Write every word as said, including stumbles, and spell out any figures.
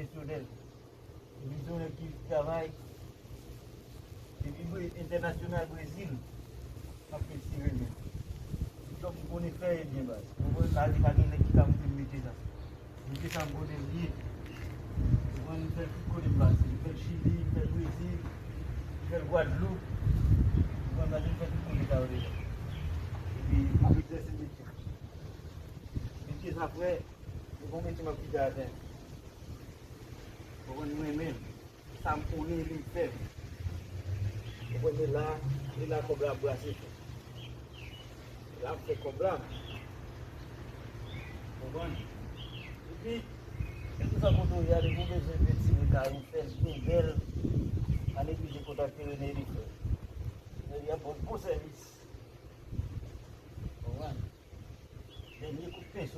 pwofesyonèl. Li se yon nèg ki travay depi Bre- entènasyonal Brezil, m ap fè tire men. Jòb m konnen fè e byen baz. Mwen pa gen nèg ki ka moute m mete sa. Mete sa m konnen l ye. Mwen m fè l tout kote m pase. M fè l Chili, m fè l Brezil, m fè l Gwadloup. Mwen m fè l tout kote sa yo deja. Epi m egzèse metye. Metye sa frè, se bon metye m ap kite atè. Konprann mwen menm. Sa m konnen li m fè. Konprann men la, e la kòb la ap brase frè. La ap fè kòb la. Konprann? Epi, kèlkeswa kote w ye a, depi w bezwen penti kay ou, fè l byen bèl, pa neglije kontakte Rene li frè. Rene ap ba w bon sèvis. Konprann? Dènye kout penso.